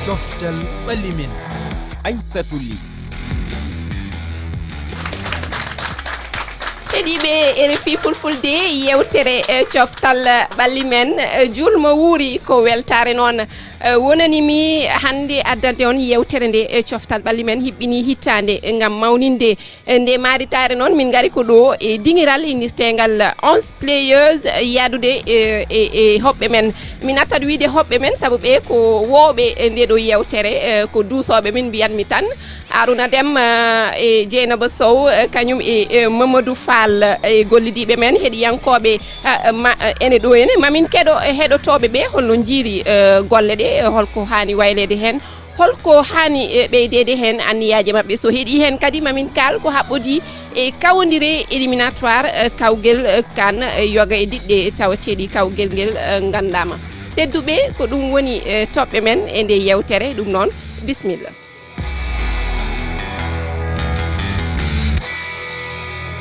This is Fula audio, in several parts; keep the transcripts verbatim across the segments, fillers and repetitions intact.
Coftal ɓalli men. Aissatou Ly. Heɗiiɓe R F I Fulfulde, yewtere e coftal ɓalli men, e juulmo wuuri, ko weltaare noon, e wonani mi hannde addande on yewtere nde, e coftal ɓalli men hiɓɓini hittaande ngam mawninde. E nde maaritaare noon, min ngari ko ɗo e diŋiral innirteengal onze players, yahdude e, e, e hoɓɓe men. Min nattat wiyde hoɓɓe men, sabu ɓe ko woowɓe e nde ɗo yewtere, e, ko duusooɓe min, mbiyatmi tan. Aruna Dem, e, e Dieynaba Sow, e, kañum e, e Mamadou Fall, e gollidiiɓe men, heɗiyankooɓe, e, ma, e, ene ɗo ene. Mamin keɗo, e, heɗotooɓe ɓe, holno njiiri, e, golle ɗe, e, holko haani wayleede heen. Holko haani, e, ɓeydeede heen anniyaaji maɓɓe? So heɗii heen kadi, mamin kaal ko haɓɓodii e kawondire éliminatoire, e, kawgel, e, kan, e, yoga e diɗɗe tawateeɗi kawgel ngel, e, nganndaama. Tedduɓe, ko ɗum woni, e, toɓɓe men e nde yewtere. Ɗum noon, bisimilla.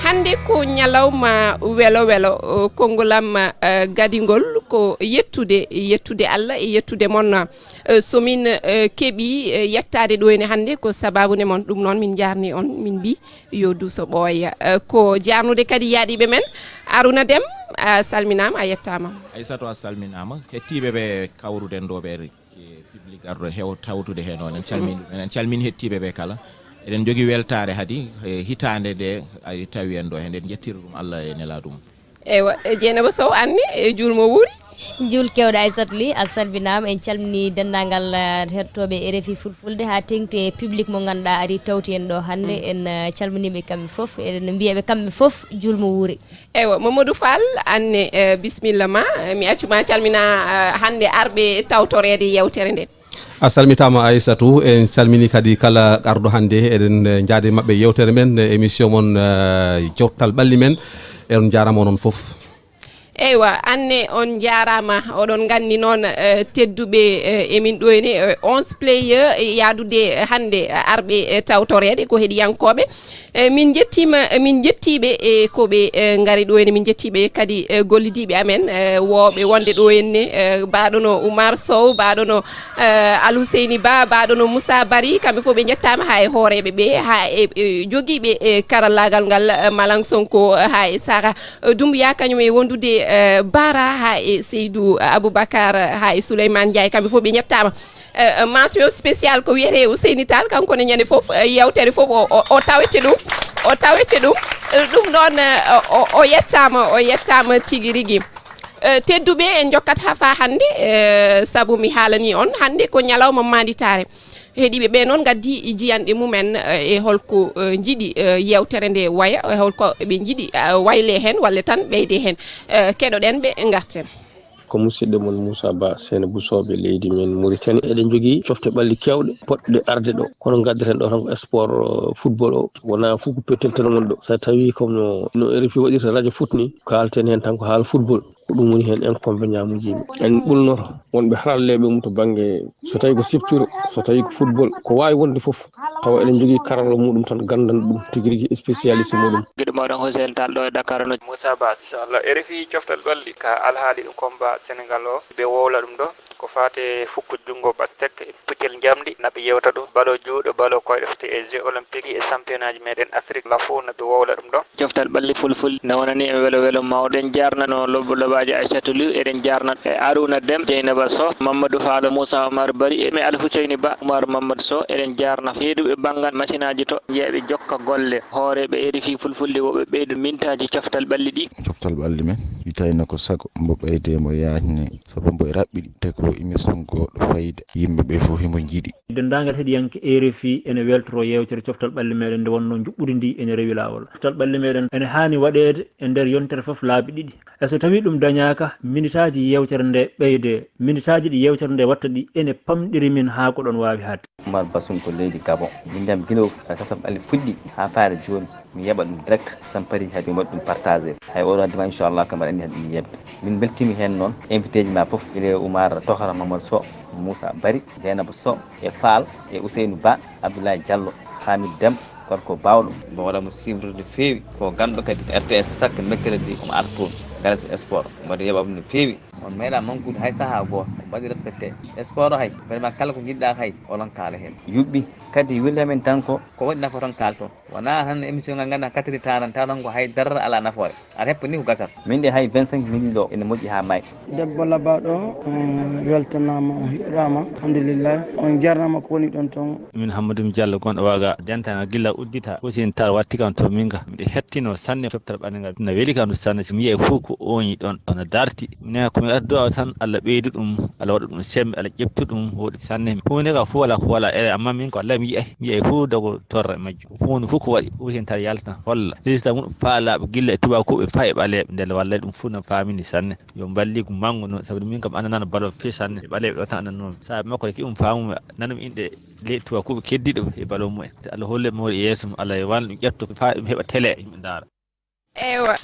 Hannde ko ñalawma welo welo, o, konngol am, e, gadingol ko yettude, yettude Allah e yettude mon. Eh, so min, eh, keɓii, eh, yettaade ɗo ene hannde, ko sabaabu nde mon. Ɗum noon, min njaarnii on, min mbii yo duuso ɓooya. Eh, ko jaarnude kadi yaaɗiiɓe men. Aruna Dem, a salminaama, a yettaama. Aissatou, a salminaama. Hettiiɓe ɓe kawruɗen ɗo ɓe, ke public arɗo heew tawtude heen o, en calmini ɗum. En calmini hettiiɓe ɓe kala. Eɗen njogii weltaare hadi, e hitaande nde ari tawi en ɗo, eɗen njettira ɗum Allah e nelaaɗo mum. Eywa, e Dieynaba Sow, Anne, e juulmo wuuri. Juul keewɗo Aissatou Ly, a salminaama. En calminii denndaangal, eh, heɗotooɓe R F I Fulfulde, haa teeŋti e public mo ngannduɗaa ari tawti en ɗo hannde. Mm. En, eh, calminii ɓe kamɓe fof, eɗen mbiya ɓe kamɓe fof juulmo wuuri. Eywa, Mamadou Fall, Anne, eh, bisimilla ma. Eh, mi accu ma calmina, eh, hannde arɓe tawtoreede yewtere nde. A salmitaama, Aissatou. En salminii kadi kala arɗo hannde. Eɗen, eh, njaade maɓɓe yewtere men, eh, émission mon, eh, Coftal Ɓalli Men. On njaaraama onon fof. Eywa, Anne, on njaaraama. Oɗon nganndi noon, eh, tedduɓe, eh, emin ɗo ene, eh, onze player, eh, yaadude hannde, eh, arɓe, eh, tawtoreede ko heɗiyankooɓe. Eh, min njettiima, eh, min njettiiɓe e ko ɓe, eh, ngari ɗo ene, min njettiiɓe kadi, eh, gollidiiɓe amen, eh, woowɓe wonde ɗo enne, eh, mbaɗono Oumar Sow, mbaɗono, eh, Alhuseyni Ba, mbaɗono Moussa Bari, kamɓe fof ɓe njettaama, haa e hooreeɓe ɓe, haa e, e jogiiɓe, eh, karallaagal ngal, eh, Malang Sonko, eh, haa e Sara, eh, Doumbouya, kañum e wondude, eh, Bara, haa e Seydou Aboubacar, haa e Souleymane Ndiaye, kamɓe fof ɓe njettaama. Eh, eh, mention spéciale ko wiyetee Ousseyni Tall, kanko ne ñande fof, eh, yewtere fof o, o, o tawete ɗum, o tawete ɗum. Eh, ɗum ɗoon, eh, o, o, o yettaama, o yettaama tigi rigi. Eh, tedduɓe, en njokkat haa faa hannde, eh, sabu mi haalanii on, hannde ko ñalawma maanditaare. Heɗiiɓe ɓe noon ngaddi jiyanɗe mumen, eh, e holko, eh, njiɗi, eh, yewtere nde waya, e holko ɓe njiɗi, eh, wayle heen walla tan ɓeyde heen. Eh, keɗoɗen ɓe, ngarten. Ko musidɗo mon Moussa Ba, Seynabou Sow ɓe leydi men Mauritanie. Eɗen njogii cofte ɓalli keewɗe poɗɗe arde ɗo. Kono ngaddaten ɗo tan ko sport, uh, football o. Wonaa fof ko pettinten won ɗo. So tawii comme no, no R F I waɗirta radio foot ni, kaalten heen tan ko haala football. Ko ɗum woni heen inconvénient mo njiimi. En ɓulnoto wonɓe haralleeɓe mum to bannge, so tawii ko sifture, so tawii ko football, ko waawi wonde fof. Tawa eɗen njogii karallo muɗum tan, ganndanɗo ɗum tigi rigi, spécialiste muɗum. Giɗo mooɗon Hussein Tall ɗo e Dakar no. Moussa Ba. Inchallah, R F I coftal ɓalli ka alhaali combat Sénégal o, ɓe wowla ɗum ɗo. Ko faate fukko junngo basket, puccel njamndi, na ɓe yewta ɗum. Balo juuɗe, balo koyɗe, foti e Jeux Olympiques e championnat ji meɗen Afrique, la fof na ɓe wowla ɗum ɗo. Coftal ɓalli fulfulde na wonani en welo welo mawɗo. Eɗen jaarnano lobo lobaaji Aissatou Ly, eɗen jaarna e Arouna Deme, Dieynaba Sow, Mamadou Fall, Moussa Omar Bari, e mi Al Huseyni Ba, Oumar Mamadou Sow, eɗen jaarna heeduɓe banngal masinaaji to, njiya ɓe jokka golle, hooreeɓe R F I Fulfulde, wo ɓe ɓeydo mintaaji coftal ɓalli ɗi. Coftal ɓalli men, itayno ko sago, mbo ɓeyde mo yaajne, sabu mbo e raɓɓiɗi, te ko émission gooɗo fayida, yimɓe ɓe fof himo njiɗi. Denndaangal heɗiyanke R F I ene weltoro yeewtere coftal ɓalli meɗen nde wonnoo njuɓɓudi ndi ene rewi laawol. Coftal ɓalli meɗen ene haani waɗeede e nder yontere fof laabi ɗiɗi. E so tawii ɗum dañaaka, minitaaji yeewtere nde ɓeyde. Minitaaji ɗi yeewtere nde watta ɗi ene pamɗiri min haa ko ɗoon waawi haaɗde. Oumar Bassoum ko leydi Gabon. Min jam gila coftal ɓalli fuɗɗi haa faade jooni. Mi yeɓa ɗum direct, so mi parii hay mi waɗi ɗum partagé. Hay oɗo dimanche, inchallah, kam mbaɗa anndi hade ɗum yeɓde. Min mbeltiima heen noon, invité ji ma fof, Sile Oumar, Tohara Mamadou Sow, Moussa Bari, Dieynaba Sow, e Fall, e Ousseynou Ba, Abdoulaye Diallo, Hamidou Deme, gorko baawɗo. Mbo waɗa mo suivre no feewi, ko ganndo kadi R T S chaque mercredi omo arta toon, Galas Sport. Mboɗo yeɓa ɗum no feewi. On meeɗa mankude hay sahaa gooto, on mbaɗi respecté. Sport o hay, vraiment kala ko njiɗɗa hay, oɗon kaala heen. Yuɓɓi, kadi wille men tan ko, ko waɗi nafa tan kaalton. Wonaa tan émission ngal ngannduɗaa quatre heures tanan, tanan ko hay dara alaa nafoore. Aɗa heppa ni ko gasata. Min de hay vingt-cinq minutes ɗo ene moƴƴi haa maayi. Debbo labaaɗo, on weltanaama, on hiɗoraama. Alhamdulillah. On jarnama ko woni ɗon toon. Min Hammadou Diallo gonɗo Waga, dentanga gilla uddita, Hussein Tall watti kam to min ga. Miɗo hettino sanne coftal ɓanngal. Na weli kam sanne, so mi yi'ay fof ko ooñi ɗon, kono darti. Minen ko mi adduɗo tan, Allah ɓeydu ɗum, Allah waɗa ɗum semmbe, Allah ƴeftu ɗum, wooɗi sanne. Huunde ka fof wala ko wala, e amma min ko Allah mi yi'ay, mi yi'ay fof dogo torra e majjum. Huunde fof ko waɗi, Hussein Tall yalta holla. Résultat mum faalaaɓe gilla e tubaakuuɓe faa e ɓaleeɓe, ndelle wallay ɗum fof na faamini sanne. Yo mballigu manngu noon, sabu min kam anndanano balo feewi sanne. E ɓaleeɓe ɗo tan anndanoomi. Saabe makko reki um faamumi, nanumi inɗe leydi tubakuuɓe keddiiɗo e balo mumen. So Allah holli mo e yeeso mum, Allah yo wal ɗum ƴetto faa ɗum heɓa télé yimɓe ndaara. Eywa.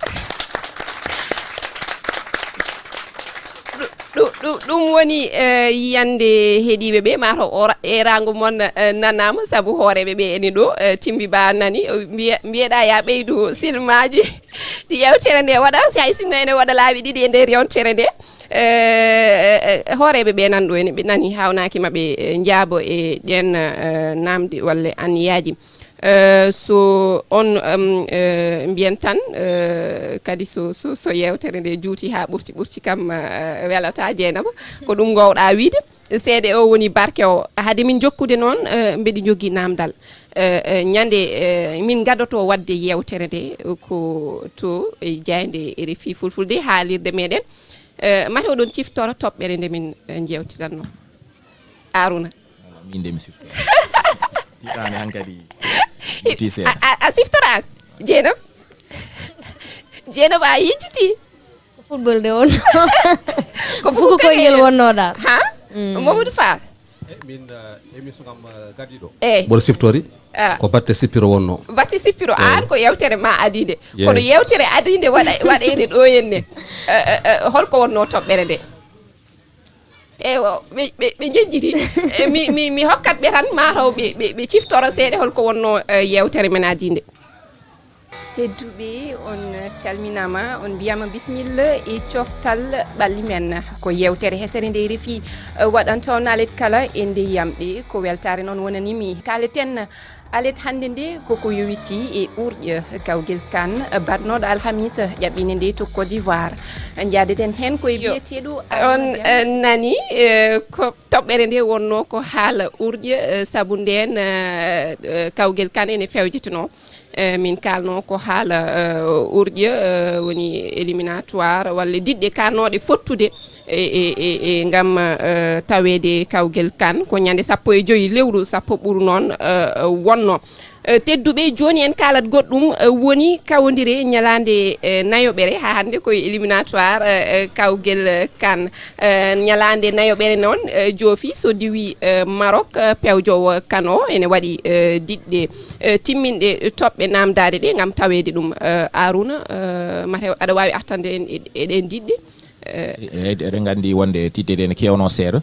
Ɗu- ɗu- ɗu- ɗum woni eh, yiyande heɗiiɓe ɓe, mataw o ra- eeraango mon eh, nanaama, sabu hooreeɓe ɓe ene ɗo eh, timbi ba nani, o mbiye- mbiyeɗa ya ɓeydu silmaaji. Ɗi yewtere nde waɗa, si hay sinno ene waɗa laabi ɗiɗi e nder yewtere nde. Eh, eh, eh, hooreeɓe ɓe nan ɗo ene ɓe nani, hawnaaki maɓe eh, njaabo e ɗen eh, namdi walla anniyaaji. Eh, so on em, eh, mbiyen tan eh, kadi so, so, so yewtere nde juuti haa ɓurti ɓurti kam eh, welata jeenama, ko ɗum ngowɗa wiide. Seeɗe o woni barke o. Hade min jokkude noon, eh, mbeɗi jogii naamndal. Eh, eh, ñande eh, min ngadoto waɗde yewtere nde, eh, ko to e jaaynde R F I Fulfulde, haalirde meɗen. Eh, mate oɗon ciftoro toɓɓere nde min eh, njewtidanno. Aruna. Min de mi sifto. Hitaande hankadi. Muti seeɗa. A, a, a siftoraaka? Jeenam? Jeenam a yejjiti? Ko football de wonno. Ko fuku koyngel wonno ɗa. Ha? Mamadou Fall. E min eh, émission kam eh, gadiɗo. Eyi. Mboɗo siftori. Ah. Ko batte sippiro wonno. Batte sippiro, an ko yewtere ma adide. Kono yewtere adide waɗa waɗede ɗo henne. Eh, eh, eh, holko wonno toɓɓere nde? Ewo ɓe ɓe- ɓe jejjiti. E mi mi mi hokkat ɓe tan, mataw ɓe ɓe ɓe ciftoro seeɗa holko wonno eh, yewtere men adide. Tedduɓe, on calminaama, on mbiyaama bisimilla e coftal ɓalli men. Ko yewtere hesere nde R F I waɗanta on alet kala e nde yamɗe. Ko weltaare noon wonani mi. Kaaleten alet hannde nde koko yowiti e urƴe kawgel kan baɗnooɗo alhamisa ƴaɓɓinde nde to Côte d'Ivoire. Njaadeten heen ko e biyeteeɗo on eh, nani eh, ko toɓɓere nde wonno ko haala urƴe eh, sabu nden eh, eh, kawgel kan ene fewjitano. Eh, min kalno ko haala eh, urƴe eh, woni éliminatoire walla diɗɗe kannooɗe fottude e, e, e, e ngam eh, taweede kawgel kan. Ko ñande sappo e joyi lewru sappo ɓuru noon eh, wonno. Eh, tedduɓe, jooni en kaalat goɗɗum eh, woni kawondire ñalaande eh, nayoɓere, haa hannde koye éliminatoire eh, eh, kawgel eh, kan. Eh, ñalaande nayoɓere noon eh, joofi so diwi eh, Maroc eh, pewjowo kan o ene waɗi eh, diɗɗe eh, timminɗe toɓɓe namdaade ɗe ngam taweede ɗum. Eh, Aruna, eh, mate aɗa waawi attande en e e ɗen diɗɗe? Eh, Eyi, eɗen nganndi wonde tiɗɗe ɗe ne keewno seeɗa.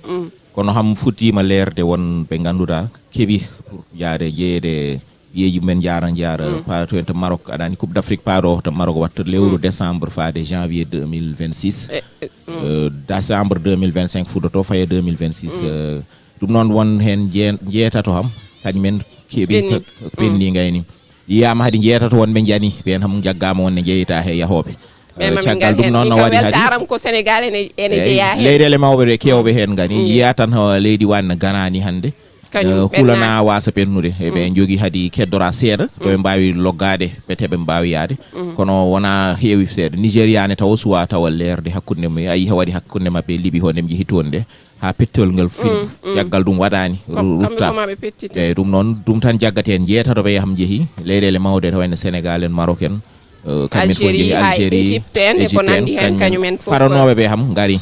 Kono ham futtiima leerde won ɓe ngannduɗaa keɓi pour yaade jeyeede, yeeji men njaara njaara, paa to en to Maroc, aɗa anndi Coupe d'Afrique paaɗo to Maroc watta lewru décembre faade janvier deux mille vingt-six. Eh, eh, mm. Euh, décembre deux mille vingt-cinq fuɗɗoto faye deux mille vingt-six. Euh, ɗum noon won heen jeen- jeetato ham, kañum en keɓi. Ɓenni. Ka- ka- ɓenni ngayni. Yiyaama hadi jeetato wonɓe njani, ɓeen ham jaggaama wonde njeyta he yahooɓe. Ɓe Eh, ma min caggal ngal ɗum heen. Noon Min no kam waɗi hadi weltaaram ko Sénégal ene ene Eyi, jeyaa heen. Leyɗeele mawɓe ɗe keewɓe heen ngani. Njiyaa tan ho leydi wani no Ghana ni hannde. Kañum Eh, hulana ɓennaani. Waasa ɓennude. Eɓe njogii hadi keddora seeɗa, to ɓe mbaawi loggaade, ɓe teɓe mbaawi yaade. Kono wonaa heewi seeɗa. Nigéria ne tawa suwaa tawa leerde hakkunde mum. A yii waɗi hakkunde maɓɓe Libi ho nde ɓe njehi toon nde. Haa pettol ngel fin. Caggal ɗum waɗaani. Kam- kamɓe Rutta. Ko maɓe pettiti. Eyi, ɗum noon, ɗum tan jaggata heen. Jeetato ɓe yaham njehi. Leyɗeele mawɗe to wayno Sénégal en, Maroc en. Eh, kamɓe fof Algérie, njehi haa Algérie, Égypte en, e ko Égypte en, nanndi heen, kañum kañum en fof. Faranoɓe ɓe ham ngari.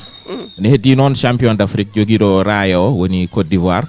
Ne heddi noon champion d'Afrique jogiiɗo raaya o woni Côte d'Ivoire.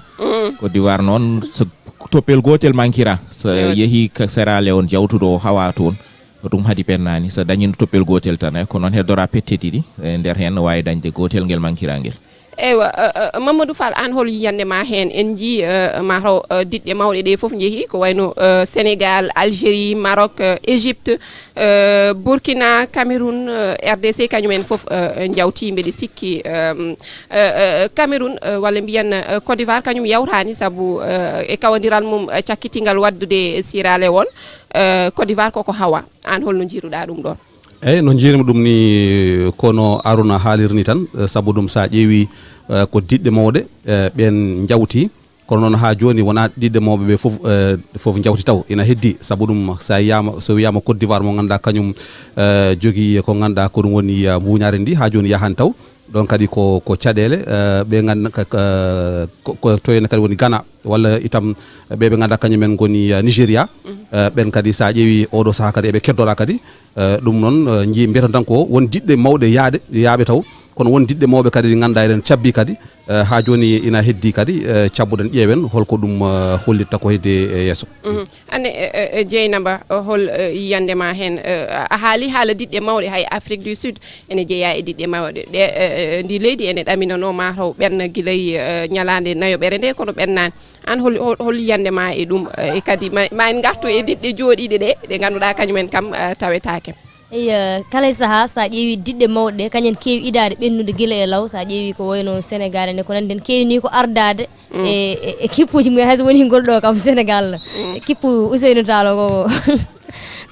Côte d'Ivoire noon so toppel gootel mankira. So yehi ka Sierra Leone jawtuɗo o hawa toon. Ko ɗum hadi ɓennaani. So dañino toppel gootel tan, eh, ko noon heddora pette ɗiɗi. E nder heen no waawi dañde gootel ngel mankira ngel. Eywa, eh, eh, Mamadou Fall, aan hol yiyannde ma heen? En njii, eh, mataw, eh, diɗɗe mawɗe ɗe fof njehi, ko wayno, eh, Sénégal, Algérie, Maroc, eh, Égypte, eh, Burkina, Cameroun, eh, R D C, kañum en fof, eh, njawti, mbeɗe sikki, eh, eh, eh, Cameroun, eh, walla mbiyen, eh, Côte d'Ivoire, kañum yawtaani sabu, eh, e kawndiral mum, eh, cakkitingal waɗdude Sierra Leone, eh, Côte d'Ivoire koko hawa. Aan holno njiiruɗa ɗum ɗoon? Eeyi, no njiirmi ɗum ni, kono Aruna haalirni tan, eh, sabu ɗum so a ƴeewi, eh, ko diɗɗe mawɗe, eh, ɓeen njawti. Kono noon haa jooni wonaa diɗɗe mawɓe ɓe fof, eh, fof njawti taw. Ina heddi, sabu ɗum so a yiyaama, so wiyaama Côte d'Ivoire mo ngannduɗaa kañum, eh, jogii ko ngannduɗaa ko ɗum woni, eh, mbuuñaari ndi, haa jooni yahaani taw. Ɗoon kadi ko, ko caɗeele, eh, ɓe nganndu-, ka, ka, ko, ko to ene kadi woni Ghana, walla itam ɓe ɓe ngannduɗaa kañum en ngoni, eh, Nigéria. Eh, ɓeen kadi so a ƴeewi oɗo sahaa kadi eɓe keddora kadi. Eh, ɗum noon, eh, njii, mbiyeten tan ko won diɗɗe mawɗe yahde, yahɓe taw, kono won diɗɗe mawɓe kadi ɗi ngannduɗaa eɗen cabbi kadi, eh, haa jooni ina heddi kadi, eh, cabbuɗen ƴeewen holko ɗum, eh, hollitta ko hedde e yeeso. Mhm. Anne, eh, eh, eh, Jeynaba, eh, hol, eh, yiyannde ma heen? Eh, a haali haala diɗɗe mawɗe, hay Afrique du Sud ene jeyaa e diɗɗe mawɗe. Ɗe, eh, eh, ndi leydi ene ɗaminanoo mataw ɓenna gila e, eh, ñalaande nayoɓere nde, kono ɓennaani. Aan hol, hol, hol yiyannde ma e ɗum? Eh, e kadi ma, ma en ngartu e diɗɗe jooɗiiɗe ɗe, ɗe ngannduɗaa kañum en kam, eh, tawetaake. Eyi, eh, kala e sahaa, so a ƴeewi diɗɗe mawɗe ɗe, kañum en keewi idaade ɓennude gila e law. So a ƴeewi ko wayno Sénégal ene, ko nanndi en keewi ni ko ardaade e, e, e kippuuji mumen, hay so woni ngol ɗo kam Sénégal. E kippu Ousseynou Tall o ko,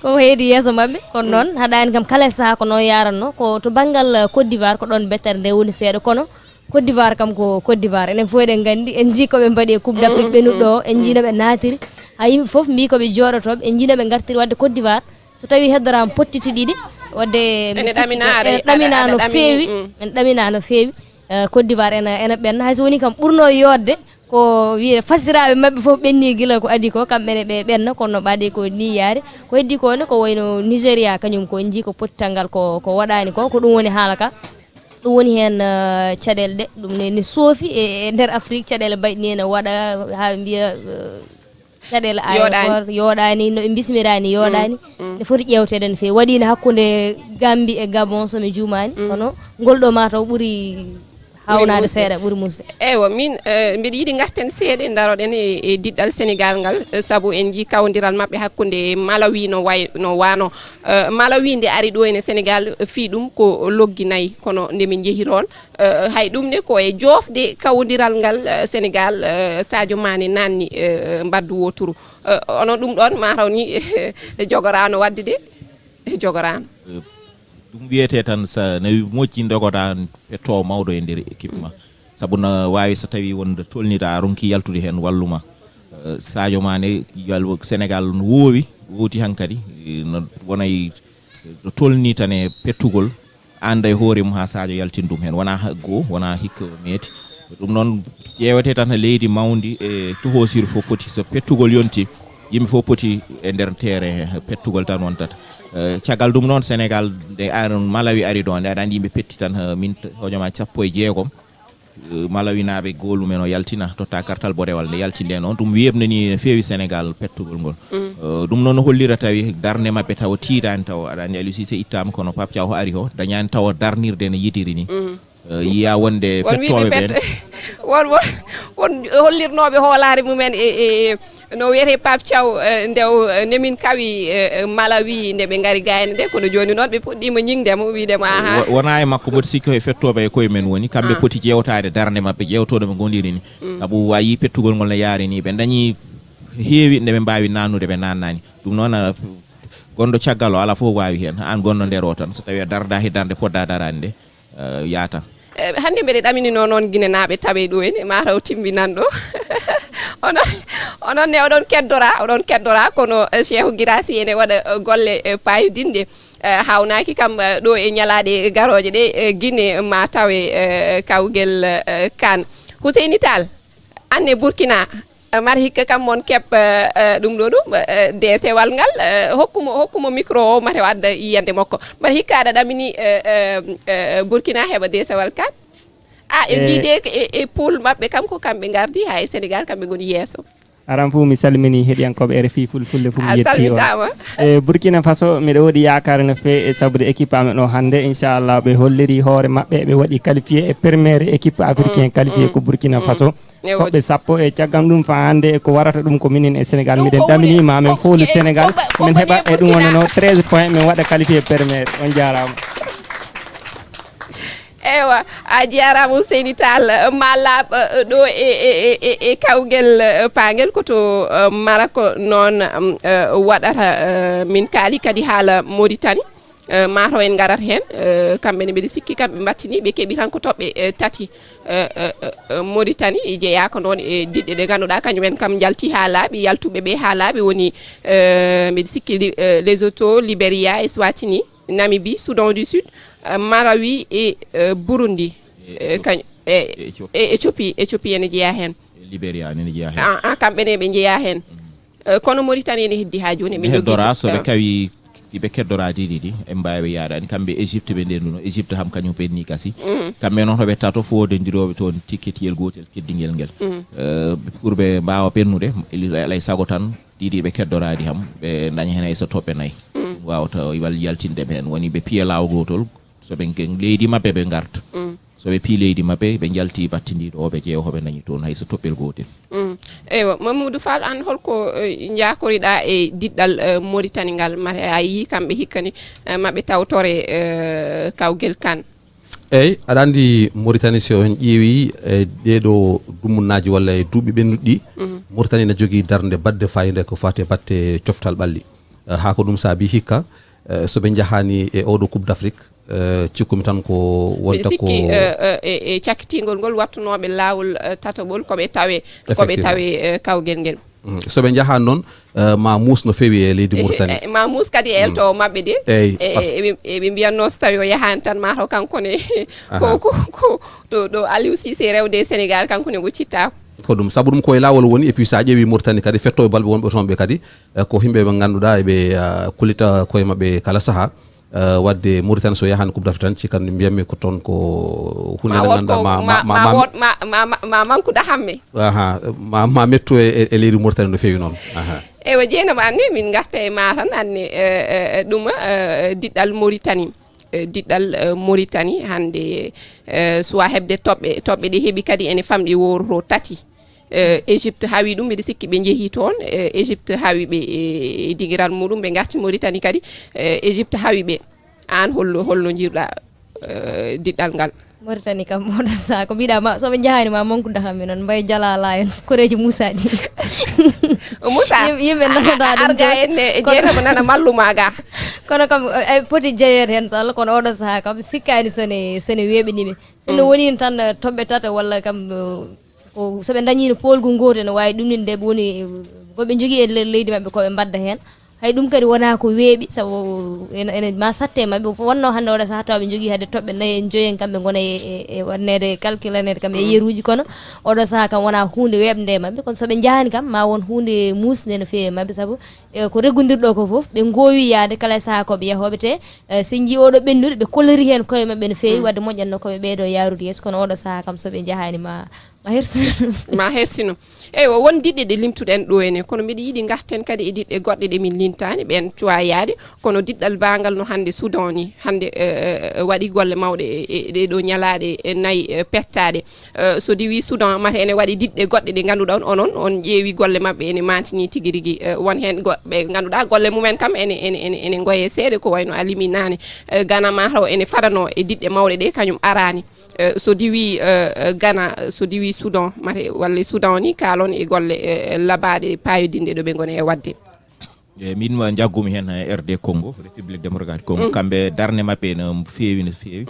ko heedi yeeso maɓɓe. Kono noon, haɗaani kam kala e sahaa ko noon yaranno. Ko to banngal, eh, Côte d'Ivoire, ko ɗoon bettere nde woni seeɗa. Kono Côte d'Ivoire kam ko Côte d'Ivoire. Enen fof eɗen nganndi, en njii ko ɓe mbaɗi e Coupe d'Afrique ɓennuɗo o, en njii no ɓe naatiri. Haa yimɓe fof mbii ko ɓe jooɗotooɓe, en njii no ɓe ngartiri waɗde Côte d'Ivoire. So tawii heddoraama pottiti ɗiɗi, waɗde ene ɗamina, ene ɗamina no feewi, ene ɗamina no feewi. Eh, Côte d'Ivoire ene, ene ɓenna, hay so woni kam ɓurno yooɗde ko wiyde fasiraaɓe maɓɓe fof ɓenni gila ko adii ko, kamɓe ne ɓe ɓenna, kono no ɓaade ko ni yaari. Ko heddi ko ne, ko wayno Nigéria, kañum ko en njii ko pottital ngal ko, ko waɗaani ko, ko ɗum woni haala ka. Ɗum woni heen, eh, caɗeele ɗe, ɗum ne, ne soofi e, e nder Afrique, caɗeele mbayɗi ni ene waɗa, haa ɓe mbiya, eh, caɗeele aéroport yooɗaani, no ɓe mbismiraani yooɗaani. Ne foti ƴeewteede no feewi. Waɗiino hakkunde Gambie e Gabon, so mi juumaani. Kono ngol ɗo mataw ɓuri hawnaade seeɗa, ɓuri musde. Eywa, min, eh, mbiɗa yiɗi ngarten seeɗa, ndaroɗen e, e diɗɗal Sénégal ngal, eh, sabu en njii kawndiral maɓɓe hakkunde e Malawi no way-, no waano. Eh, Malawi nde ari ɗo ene Sénégal, eh, fii ɗum ko loggi nayi, kono nde min njehi toon, eh, hay ɗum ne ko e joofde kawndiral ngal, eh, Sénégal, eh, Sadio Mané naanni, eh, mbaddu wooturu. Eh, onon ɗum ɗoon mataw ni jogoraano waɗde de, jogoraano. Eh, ɗum wiyetee tan, so ne moƴƴi, ndogoɗaa pettoowo mawɗo e nder équipe ma. Sabu no waawi so tawii wonde tolniɗaa, a ronki yaltude heen, wallu ma. Eh, Sadio Mané, yal-, Sénégal no woowi, wooti hankadi, eh, no wonay no tolni tan e pettugol, annda e hoore mum haa Sadio yaltin ɗum heen. Wonaa ha-, goo, wonaa hikka meeti. Ɗum noon ƴeewetee tan leydi mawndi e tohosiri fof foti, so pettugol yonti, yimɓe fof poti e nder terrain he, pettugol tan wontata. Eh, caggal ɗum noon Sénégal, nde ar-, Malawi ari ɗo, nde aɗa anndi yimɓe petti tan, eh, min t-, hojoma sappo e jeegom, eh, Malawinaaɓe gool mumen o yaltina, totta kartal boɗewal, nde yalti nde noon, ɗum weeɓnani no feewi Sénégal pettugol ngol. Eh, ɗum noon no hollira tawi darnde maɓɓe tawa tiiɗaani tawa. Aɗa anndi Aliou Cissé ittaama, kono Pape Thiaw o ari o, dañaani tawa darnirde no yidiri ni. Eh, yiya wonde won wiiɓe fettooɓe ɓeen. Pet-, won, won, won hollirnooɓe hoolaare mumen e, e, e no wiyetee Pape Thiaw, eh, nde o, eh, nde min kawi, eh, eh, Malawi, nde ɓe ngari gaayna nde, kono jooni noon ɓe puɗɗiima ñiŋde mo, wiide mo, ahaa. Wo-, wonaa e makko, mboɗo sikki ko e fettooɓe e koye men woni, kamɓe poti ƴeewtaade darnde maɓɓe, ƴeewtoo no ɓe ngondiri ni. Sabu a yii pettugol ngol no yaari ni, ɓe dañi heewi nde ɓe mbaawi naannude, ɓe naannaani. Ɗum noon, ah, gonɗo caggal o, alaa fof waawi heen. Aan gonɗo nder o tan, so tawii a dardaa he darnde poɗɗaa daraade nde, eh, yaata. Eh, hannde mbeɗe ɗamininoo noon Ginenaaɓe tawe ɗo ene, mataw timminan ɗo. Onon, onon ne oɗon keddora, oɗon keddora, kono, eh, Cheikhou Guirassy ene waɗa, eh, golle, eh, paayodinɗe. Eh, haawnaaki kam, eh, ɗo e ñalaaɗe garooje ɗe, eh, Gine ma tawe, eh, kawgel, eh, Kan. Huseyni Tall, aan e Burkina, eh, mata hikka kam mon keɓ, eh, eh, ɗum ɗo ɗum, eh, deesewal ngal, eh, hokkumo, hokkumo micro o, mata o adda yiyannde makko. Mata hikka aɗa ɗamini, eh, eh, eh, Burkina heɓa deesewal Kan? Ah, e Eh. Njiyde e, e pool maɓɓe kam, ko kamɓe ngardi, haa e Sénégal, kamɓe ngoni yeeso. Aran fof mi salmini heɗiyankooɓe R F I Fulfulde fof mi A yetti on. Salmitaama. E Burkina Faso, miɗo woodi yaakaare no feewi e sabude équipe amen o hannde. Inchallah, ɓe holliri hoore maɓɓe, ɓe waɗi qualifié e première équipe africain qualifié ko Burkina Faso. E woodi. Hoɓɓe sappo e caggal ɗum fa hannde ko warata ɗum ko minen e Sénégal. Ɗum Miɗen ko ɗamini woni ma men ko foolu ke- Sénégal. ko- ko- Men ko heɓa ɗe e ɗum wonano treize points, men waɗa qualifié première. On jaaraama. Ewa, a jarama Ousseyni Tall. Eh, ma laaɓ, eh, ɗo e, e, e, e, e kawgel, eh, pangel ko to, eh, Marako noon, mm, eh, waɗata, eh, min kaali kadi haala Mauritanie. Eh, mataw en ngarat heen, eh, kamɓe ne mbiɗa sikki kamɓe mbattini, ɓe keɓi tan ko toɓɓe, eh, tati. Eh, eh, eh, eh, Mauritanie jeeyaka noon e diɗɗe ɗe ngannduɗaa kañum en kam njalti haa laaɓi, yaltuɓe ɓe haa laaɓi woni, eh, mbiɗa sikki li-, eh, Lesotho, Liberia, Eswatini, Namibie, Soudan du Sud, eh, Marawi e, eh, Burundi. E Eh, Ethiopie. kañ-, e, E Ethiopie. e Ethiopie ene jeyaa heen. E Liberia ene jeyaa heen. Ah, ah, kamɓe ne ɓe njeyaa heen. Eh, kono Mauritanie ene heddi haa jooni, ɓe Ɓe njogii heddora, to-, so ɓe ah. kawi, ɓe keddora diɗi ɗi, ɓe mbaawi yaadaani. Kamɓe Égypte ɓe ndennduno. Égypte ham kañum ɓenni kasi. Kamɓe noon hoɓe tato fof dendirooɓe toon tikketiyel gootel keddingel ngel. Eh, pour ɓe mbaawa ɓennude, eli-, alay sago tan, diɗi ɓe keddoraadi ham, ɓe ndaña heen hay so toɓɓe nayi. Ɗum waawata wal-, yaltinde ɓe heen. Woni ɓe piya laawo gootol, so ɓe nge-, leydi maɓɓe ɓe ngarta. So ɓe pii leydi maɓɓe, ɓe njalti battindiiɗo o, ɓe ƴeewa hoɓe ndañi toon hay so toɓɓel gootel. Mm. Eywa, Mamadou Fall, aan holko, eh, njaakoriɗaa e diɗɗal, eh, Mauritanie ngal? Mate a yii kamɓe hikka ni, eh, maɓe tawtore, eh, kawgel kan. Eyyi, aɗa anndi Mauritanie, so on ƴeewi e ɗeeɗo dummunnaaji walla e duuɓi ɓennuɗi ɗi, Mauritanie na jogii darnde baɗde fayida ko fati e batte coftal ɓalli. Eh, haa ko ɗum saabi hikka, eh, so ɓe njahaani e oɗo Coupe d'Afrique, eh, cikkumi tan ko Mbiɗa wonta ko sikki, eh, eh, e, e cakkitingol ngol wattunooɓe laawol, eh, tataɓol ko ɓe tawe, ko ɓe Effectivement. tawe, eh, kawgel ngel. Mm. So ɓe njahaani noon, eh, ma muus no feewi e leydi Mauritanie. Eh, ma muus kadi e elto maɓɓe de. Eyyi, E, parce e, eɓe, eɓe mbiyatnoo so tawi o yahaani tan mataw kanko ne ko, Aha. ko, ko ɗo, ɗo Aliou Cissé rewde e Sénégal kanko ne o cittaako. Ko ɗum, sabu ɗum ko e laawol woni, et puis so a ƴeewi Mauritanie kadi, fettooɓe balɓe wonɓe toon ɓe kadi, eh, ko yimɓe ɓe ngannduɗaa eɓe, ah, kullita koye maɓɓe kala sahaa. Eh, wadde Mauritanie so yahaani Coupe d'Afrique tan, cikkanmi mbiyatmi ko toon ko huunde Ma nde wood ngannduɗaa ko, ma, ma, ma, ma, ma ma, wood, ma, ma, ma, ma manque de hamme. Aha, ma, ma mettu e, e, e leydi Mauritanie no feewi noon. Aha. Eywa, Jeynaba, anne min ngarta e ma tan, anne, eh, eh, eh, ɗum, eh, diɗɗal Mauritanie. Eh, diɗɗal, eh, Mauritanie hannde, eh, suwa heɓde toɓɓe, toɓɓe ɗe heɓi kadi ene famɗi wowroto tati. Eh, Égypte hawi ɗum, mbiɗa sikki ɓe njehi toon. Eh, Égypte hawi ɓe e, e dingiral muɗum, ɓe ngarti Mauritanie kadi. Eh, Égypte hawi ɓe. Aan holno, holno njiiruɗaa, eh, diɗɗal ngal? Mauritanie kam, oɗo sahaa ko mbiɗa ma, so ɓe njahaani ma manque de hamme noon, mbay jalala en koreeji Moussa ɗi. Moussa, Yim-, yimɓe nanata ɗum arga toon. en e Kono Jeynaba nana malluma ga. Kono kam, eh, eh, poti jeyeede heen so Allah, kono oɗo sahaa kam sikkaani so ne, so ne weeɓini ɓe. So no woni tan, eh, toɓɓe tata walla kam, eh, ko so ɓe ndañiino poolgu gootu ene waawi ɗumninde ɓe woni, eh, ko ɓe njogii e nder leydi maɓɓe ko ɓe mbadda heen. Hay ɗum kadi wonaa ko weeɓi, sabu ene, ene ma satte maɓɓe. Wonnoo hannde oɗo sahaa tawa ɓe njogii hade toɓɓe nayi en joyi en kamɓe ngona e, e, e waɗneede calculaneede kam e yeruuji, kono oɗo sahaa kam wonaa huunde weeɓnde e maɓɓe. Kono so ɓe njahaani kam, ma won huunde muusnde no feewi e maɓɓe, sabu, eh, ko reggondirɗo ko fof, ɓe ngoowi yahde kala e sahaa ko ɓe yahooɓe te, eh, so njii oɗo ɓennude, ɓe kollori heen koye maɓɓe no feewi, wadde moƴƴatno ko ɓe ɓeydoo yaarude yeeso, kono oɗo sahaa kam so ɓe njahaani ma, ma hersino. Ma hersino. Eywa, won diɗɗe ɗe limtuɗen ɗo ene, kono mbiɗa yiɗi ngarten kadi e diɗɗe goɗɗe ɗe min lintaani, ɓeen cuwaa yahde, kono diɗɗal baangal no hannde Soudan ni, hannde, eh, eh, waɗi golle mawɗe e, e ɗee ɗoo ñalaaɗe, eh, nayi, eh, pettaaɗe. Eh, so diwii Soudan, mata ene waɗi diɗɗe goɗɗe ɗe ngannduɗaa on, onon, on ƴeewi golle maɓɓe ene maantini tigi rigi. Eh, won heen go-, ɓe ngannduɗaa golle mumen kam ene, ene, ene, ene ngoye seeɗa, ko wayno a limi naane. Eh, Ghana mataw ene fadanoo e diɗɗe mawɗe ɗe, kañum araani. Eh, so diwii, eh, eh, Ghana, so diwii Soudan, mate, walla Soudan ni, kaalon e golle, eh, labaaɗe paayodinɗe ɗo ɓe ngoni e waɗde. E min ma njaggumi heen, eh, R D Congo, République Démocratique Congo. Kamɓe darnde maɓɓe no feewi, no feewi.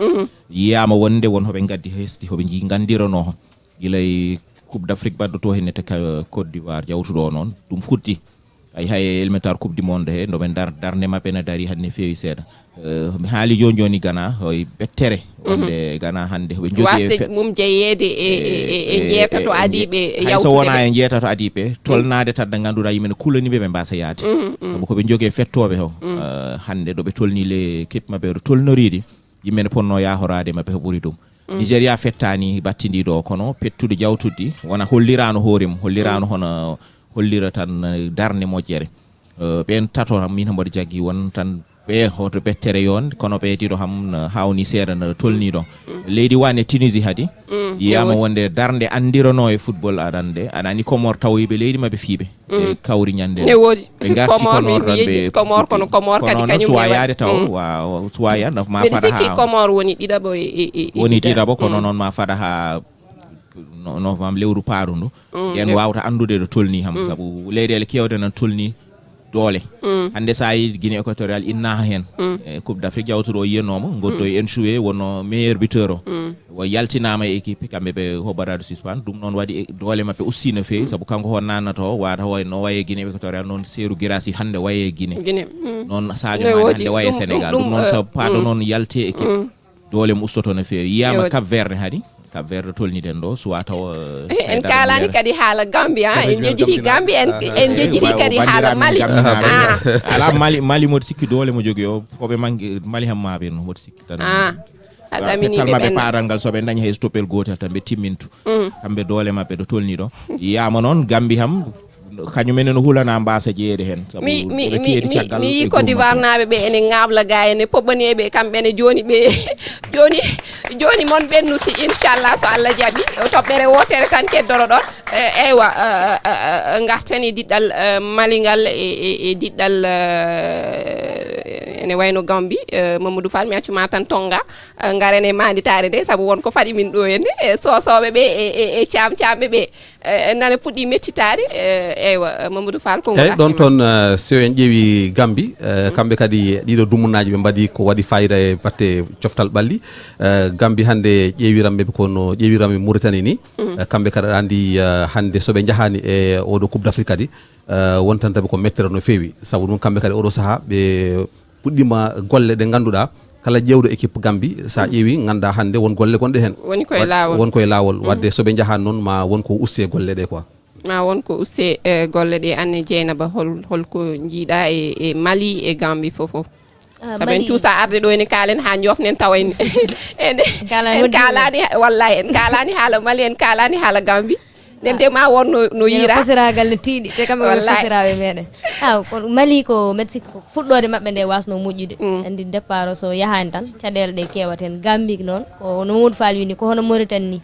Yiyaama wonde won hoɓe ngaddi hesɗi, hoɓe nji-, nganndiranoo gila e Coupe d'Afrique ɓaddoto heen nete ka Côte d'Ivoire jawtuɗo noon. Ɗum futti. Ay, hay e éliminatoire Coupe du Monde he, no ɓe dar-, darnde maɓɓe na dari hannde feewi seeɗa. Eh, mi haali jooni jooni Ghana, hoy ɓettere. Wonde Ghana hannde, hoɓe njogii e Waasde fe-, mum jeyeede e, e, e, e e, jeetato e, adiiɓe hay so yawtude wonaa ɓe. E jeetato adiiɓe, tolnaade tadda ngannduɗaa yimɓe ne kulani ɓe, ɓe mbaasa yaade. Sabu ko ɓe njogii e fettooɓe ho. Eh, hannde ɗo ɓe tolni le équipe maɓɓe, ɗo tolnoriiɗi, yimɓe ne ponnoo yaahoraade maɓɓe ko ɓuri ɗum. Nigeria fettaani battindiiɗo o, kono pettude jawtuɗi, wona holliraano hoore mum, holliraano hono hollira tan eh, darnde moƴƴere. Eh, ɓen tato tan min mboɗo jaggi won tan ɓe hoto bettere yon kono ɓe ɗiɗo ham no hawni seeɗa no tolni ɗo. Leydi wane Tunisie hadi yiyama wonde darnde andirano e football aɗande aɗa andi Comore tawoyiɓe leydi maɓɓe fiiɓe ɓe kawri ñande. Ne woodi. Ɓe garti Comore, Comore mi tan ɓe yejjiti Comore, kono Comore kadi kono kañum suwa yaade taw wa suwa yaade ma mbeɗa fada sikki ha Comore woni ɗiɗaɓo e, e, e, e woni ɗiɗaɓo. Ɗiɗaɓo kono noon ma fada ha no- novembre lewru paarundu en wawata andude ɗo tolni ham sabu leyɗele kewɗe nan tolni doole. Hande sa yi Guinée équatoriale innaha hen e coupe d'afrique jawtuɗo o yiyanoma goddo e enchoué wono meilleur buteur o o yaltinama e équipe kamɓe ɓe hobarade suspend ɗum noon waɗi e- doole maɓɓe aussi no fewi sabu kanko ho nannato wata ho no waye Guinée équatoriale noon seeru girasi hande waye Guinée. Guinée. Noon sadio Ne mane woodi. Hande waye Ɗum- sénégal ɗum- ɗum noon ɗum, sabu eh, paɗo mm. Noon yalte équipe doole mo ustoto no fewi yiyama Ewa. Cap vert ne haadi. Cap vert ɗo tolniɗen ɗo suwa taw eh, en kalani kadi haala gambi ha en jejjiti gambi en en jejjiti kadi haala mali. Ah. Ala mali mali mboɗo sikki doole mo jogui o koɓe mangi mali hammaɓe no mboɗo sikki tan. Ah. Aɗa amini tal ɓe maɓe ɓen parangal soɓe dañi hay so toppel gotel tan ɓe timmintu. Kamɓe doole maɓɓe ɗo tolni ɗo yiyama noon gambi ham kañum enen no hulana mbasa jeeyede hen sabu mi mi eɓe mi keedi mi caggal mi e yi Côte d'Ivoire groupe maɓɓe. Naaɓe ɓe ene ŋaabla ga ene poɓɓani ɓe kamɓe ne joni ɓe joni joni mon ɓennusi inchallah so Allah jaɓi o toɓɓere wotere tan keddoro ɗon. Eh, eywa eh, eh, eh, garten e diɗɗal eh, mali ngal e, e, e diɗɗal eh, ene wayno gambi eh, mamadou fall mi accuma tan tonga eh, ngaren e manditare nde sabu won ko faɗi min ɗo henne e sosoɓe ɓe e, e, e camcamɓe ɓe. Eh, nane puɗɗi mettitaade eh, eywa eh, mamadou fall ko eyyi ɗon toon eh, so en ƴeewi gambi eh, kamɓe kadi ɗiɗo dumunnaji ɓe mbaɗi ko waɗi fayida e batte coftal ɓalli. Eh, gambi hannde ƴeewiranɓe kono ƴeewiranɓe mauritanie ni eh, kamɓe kadi aɗa andi eh, hannde soɓe jahani e oɗo coupe d'afrique kadi eh, wontantaɓe ko mettere no feewi sabu ɗum kamɓe kadi oɗo saaha ɓe puɗɗima golle ɗe ngannduɗaa kala ƴeewɗo équipe gambi sa ƴeewi ngannda hannde won golle gonɗe heen. Woni koye laawol. Won koye laawol wadde so ɓe njahaani noon ma won ko uste golle ɗe quoi. Ma won ko uste eh, golle ɗe anne jeynaba hol holko jiiɗa e, e mali e gambi fof fof. Ah, sabu en cuusa arde ɗo ene kaalen ha jofnen tawa en en kalani wallay en kalani haala mali en kalani haala gambi. Nden de ma wonno no yira posiragal ne tiiɗi te kamɓe wona posiraɓe meɗen. Aw ko mali ko mexique ko fuɗɗode maɓɓe nde wasno moƴƴude. Andi départ o so yahani tan caɗele ɗe kewata hen gambi noon ko no mawdu faali wini ko hono mauritanie ni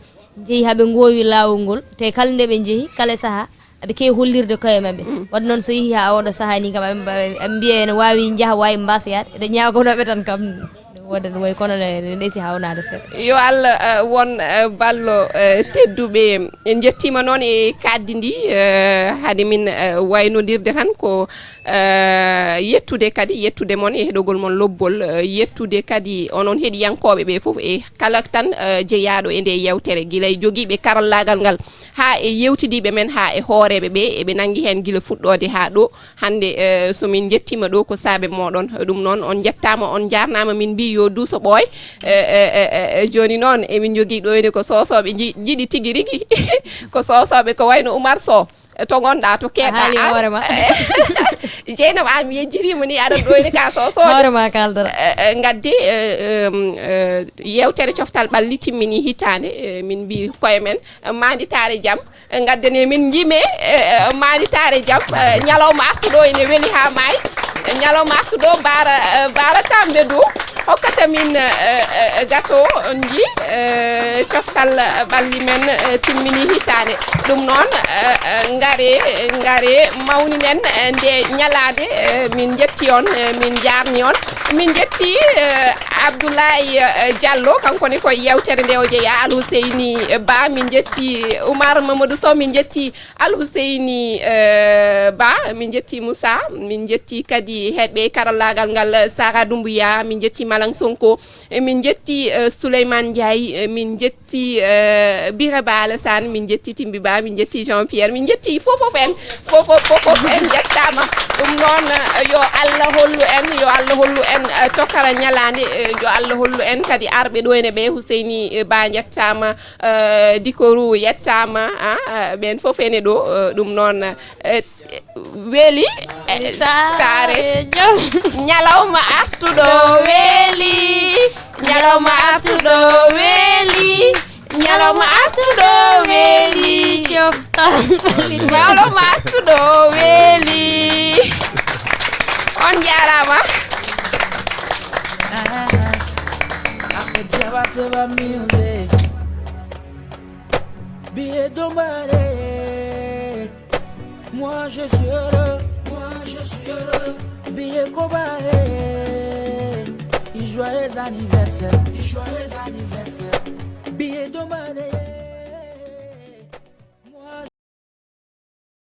jeehi haɓe gowi lawol ngol te kala nde ɓe jeehi kala saaha aɓe kewi hollirde koye maɓɓe. Wadde noon so yeehi ha oɗo saaha ni kam aɓe mbiya ene wawi jaaha wawi mbasa yaade eɗe ñagonoɓe tan kam. Wodde ɗum wayi kono ne ɗesi hawnade seeɗa. Yo allah eh, won eh, ballo eh, tedduɓe en jettima noon e kaddi ndi eh, haade min eh, waynodirde tan ko eh, yettude kadi yettude moon e heɗogol moon lobbol eh, yettude kadi onon heɗiyankoɓe ɓe foof e kala tan eh, jeeyaɗo e nde yewtere guila e joguiɓe karallagal ngal ha e yewtidiɓe men ha e hooreɓe ɓe eɓe nangui hen guila fuɗɗode ha ɗo. Hannde eh, so min njettiima ɗo ko saabe mooɗon ɗum noon on njettaama on njaarnaama min mbi yo duuso ɓooy. Eh, eh, eh, eh, eh, jooni noon emin njogii ɗo ene ko soosooɓe nji- njiɗi tigi rigi ko soosooɓe ko wayno Umar Sow. Eh, to ngonɗaa to keeɗɗaa haali an hoore ma. Jeynaba an mi yejjiriima ni aɗa ɗo ene ka soosooɓe hoore ma kaldata. Eh, eh, ngaddi eh, em, eh, yewtere coftal ɓalli timmini hitaande eh, min mbi koye men eh, maanditaare jam. Ngaddane min njime maanitaare jam. Ñalawma artuɗo ene weli haa maayi. Ñalawma artuɗo baara baara tambe dow hokkata min gato nji coftal ɓalli men timmini hitaande. Ɗum noon ngare ngare mawninen nde ñalaande. Min njetti on min njaarni on. Min njetti Abdoulaye Diallo, kanko ne ko yewtere nde o jeeya. Al Huseyni Ba, min njetti Oumar Mamadou Sow, min njetti Al Huseyni Ba, min njetti Moussa, min njetti kadi heɗɓe karallagal ngal Sara Doumbouya, min njetti Malang Sonko, min njetti Souleymane Ndiaye, min njetti Bira Ba Alassane, min njetti Timbi Ba, min njetti Jean Pierre, min njetti fofof en. Fofof fofof en njettaama. Ɗum noon yo Allah hollu en yo Allah hollu en tokara ñalaande. Yo Allah hollu en kadi arɓe ɗo ene ɓe Huseyni Ba njettaama. Dikoru yettaama. Ɓeen fof ene ɗo. Ɗum noon weeli taare. Ñalawma artuɗo weeli. Ñalawma artuɗo weeli. Ñalawma artuɗo weeli, coftal. Ñalawma artuɗo weeli. On njaaraama. Afro Jabba Teba Music. Billet Dombare. Moi je suis heureux. Moi je suis heureux. Billet Kobahe. Et joyeux anniversaire. Et joyeux anniversaire. Billet Dombare.